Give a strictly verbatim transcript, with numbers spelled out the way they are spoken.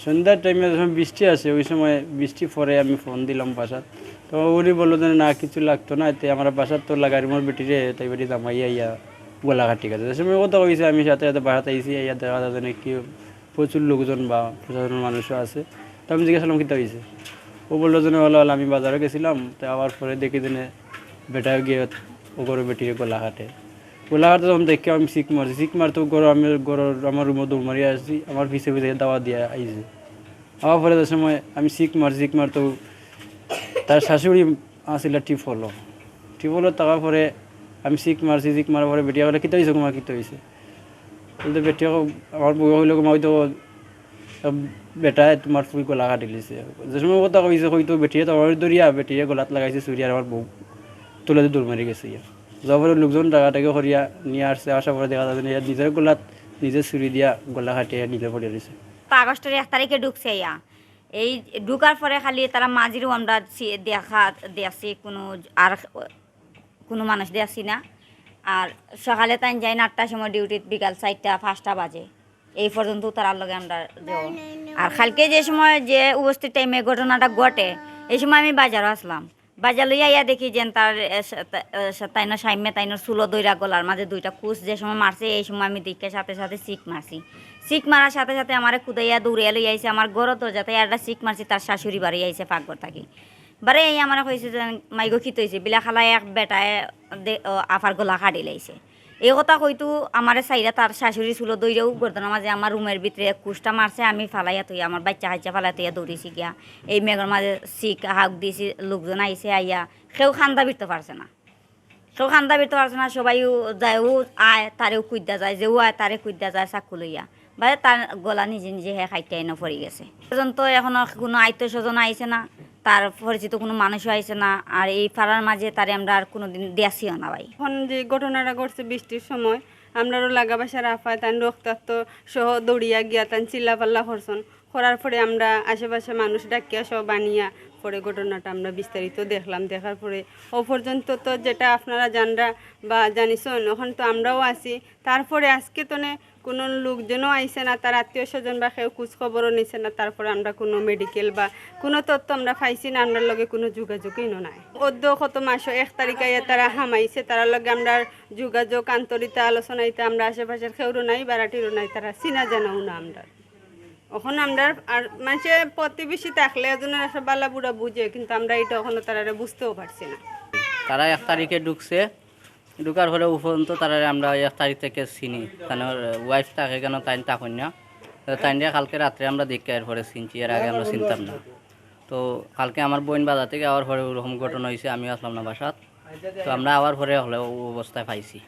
সন্ধ্যার টাইমে যখন বৃষ্টি আসে, ওই সময় বৃষ্টি পড়ে, আমি ফোন দিলাম বাসাত। তো উনি বললো যে, "না, কিছু লাগতো না, এতে আমরা বাসাত তো লাগাই রুমর বেটিরে, তাই বেটি জামাই আইয়া গলা কাটি গেছে।" যে সময় কথা কইছে, আমি সাথে সাথে বাসাত আইছি, আইয়া দেখা যায় যে কি প্রচুর লোকজন বা প্রশাসনের মানুষও আছে। তো আমি জিজ্ঞাসা করলাম, "কিতা হইছে?" ও বললো যে, "হলো, হলো, আমি বাজারে গেছিলাম, তো আবার পরে দেখি যে বেটা গিয়ে ও ঘরে বেটিরে গলা কাটে।" গলা কাটতে যখন দেখি আমি চিক মারছি, চিক মারতে ঘরে আমি ঘরের আমার রুমো দৌড় মারি আসছি, আমার পিছে পিছে দাওয়া দিয়া আইছে। আবার পরে যে সময় আমি চিক মারছি, চিক মারতেও তার শাশুড়ি আসিল টিফলো। টিফলো থাকার পরে আমি চিক মারছি, চিক মারার পরে বেটিয়ে বলে, "কিতা হইছে তোমার, কিতা হইছে?" বলতে বেটিয়ে ক-, আমার বউ হইল, "মা, ওই তো বেটায় তোমার ফুই গলা কাটিলিছে।" যে সময় কথা কইছে, কইতো বেটিয়ে তো আমার ধরিয়া বেটিয়ে গলাত লাগাইছে ছুরি, আর আমার বউ তুলে দিয়ে দৌড় মারি গেছে। ইয়া যাওয়ার পরে লোকজন ডাকাডাকি করিয়া নিয়ে আসছে, আসার পরে দেখা যাচ্ছে যে নিজের গলাত নিজে ছুরি দিয়া গলা কাটিয়ে নিজে পড়ে রয়েছে। তা আগস্টের এক তারিখে ঢুকছে ইয়া। এই ঢুকার পরে খালি তারা মাঝিরও আমরা চি-, দেখা দেখছি, কোনো আর কোনো মানুষ দেখছি না। আর সকালে তাই যাই আটটার সময় ডিউটিত, বিকাল চারটা পাঁচটা বাজে, এই পর্যন্ত তারার লগে আমরা যাওয়া। আর কালকে যে সময় যে উপস্থিত টাইমে ঘটনাটা ঘটে, এই সময় আমি বাজারও আসলাম। বাজার লইয়া আইয়া দেখি যেন তার, এ, সা-, তা-, এ, সা-, তাইনর সাইমে তাইনর চুলো দইরা গলার মাঝে দুইটা কুচ যে সময় মারছে, এই সময় আমি দেখে সাথে সাথে চিক মারছি। চিক মারার সাথে সাথে আমারে কুদাইয়া দৌড়িয়া লইয়া আইছে। আমার ঘরর দরজাতে একটা চিক মারছি, তার শাশুড়ি বাড়ি আইছে পাকঘর থাকি। বারে এই আমারে কইছে যে, "মাইগো, কিতা হইছে?" বিলা খালা এক বেটায় দে-, ও, আফার গলা কাটি লাইছে। এই কথা কইতো আমারে চাইরা তার শাশুড়ি চুলো দইরাও গর্দনার মাঝে আমার রুমের ভিতরে এক কুচটা মারছে, আমি ফালাইয়া থইয়া, আমার বাচ্চা কাচ্চা ফালাইয়া থইয়া দৌড়িছি গিয়া। এই মেঘর মাঝে চিক হাউক দিছি, লোকজন আইছে আইয়া, কেউ কান্দা ভিড়তে পারছে না। কেউ কান্দা ভিড়তে পারছে না, সবাইও যায়ও আয়, তারেও কুদ্দা যায়, যেও আয়, তারে কুদ্দা যায় চাকু লইয়া। বাদে তার গলা নিজে নিজে হে কাটিয়া এনে পড়ি গেছে। পর্যন্ত এখনো কোনো আত্মীয় স্বজন আইছে না, তার পরিচিত কোনো মানুষও আইছে না। আর এই পাড়ার মাঝে তারে আমরা আর কোনোদিন দেখছিও না ভাই। এখন যে ঘটনাটা ঘটছে বৃষ্টির সময়, আমরারও লাগা বাসার আফায় তান রক্তাক্ত সহ দৌড়িয়া গিয়া তান চিল্লাপাল্লা করছন। করার পরে আমরা আশেপাশে মানুষ ডাকিয়া সহ বানিয়া পরে ঘটনাটা আমরা বিস্তারিত দেখলাম। দেখার পরে ও পর্যন্ত তো যেটা আপনারা জানরা বা জানিছন, এখন তো আমরাও আছি। তারপরে আজকে তনে কোনো লোকজনও আইছে না, তার আত্মীয় স্বজন বা কেউ খোঁজ খবরও নিছে না। তারপরে আমরা কোনো মেডিকেল বা কোনো তথ্য আমরা পাইছি না, আমরার লগে কোনো যোগাযোগই নাই। অদ্য কত মাস এক তারিখ আইয়া তারা হামাইছে, তারার লগে আমরার যোগাযোগ, আন্তরিকতা, আলোচনা ইতা আমরা আশেপাশের কেউরও নাই, বাড়াটিরও নাই, তারা চিনা জানাও না আমরার। এখন আমরার আর মানুষে প্রতিবেশী থাকলে একজনের একটা বালা বুড়া বুঝে, কিন্তু আমরা এটা এখনো তারারে বুঝতেও পারছি না। তারা এক তারিখে ঢুকছে, ঢুকার পরে ও পর্যন্ত তারারে আমরা এক তারিখ থেকে চিনি। তান ওয়াইফ থাকে কেন, তাইন থাকইন না। তো তাইনরে কালকে রাত্রে আমরা দেখি, এরপরে চিনছি, এর আগে আমরা চিনতাম না। তো কালকে আমার বোন বাজার থেকে আওয়ার পরে ওরকম ঘটনা হয়েছে, আমিও আসলাম না বাসাত। তো আমরা আওয়ার পরে হলে ও অবস্থায় পাইছি।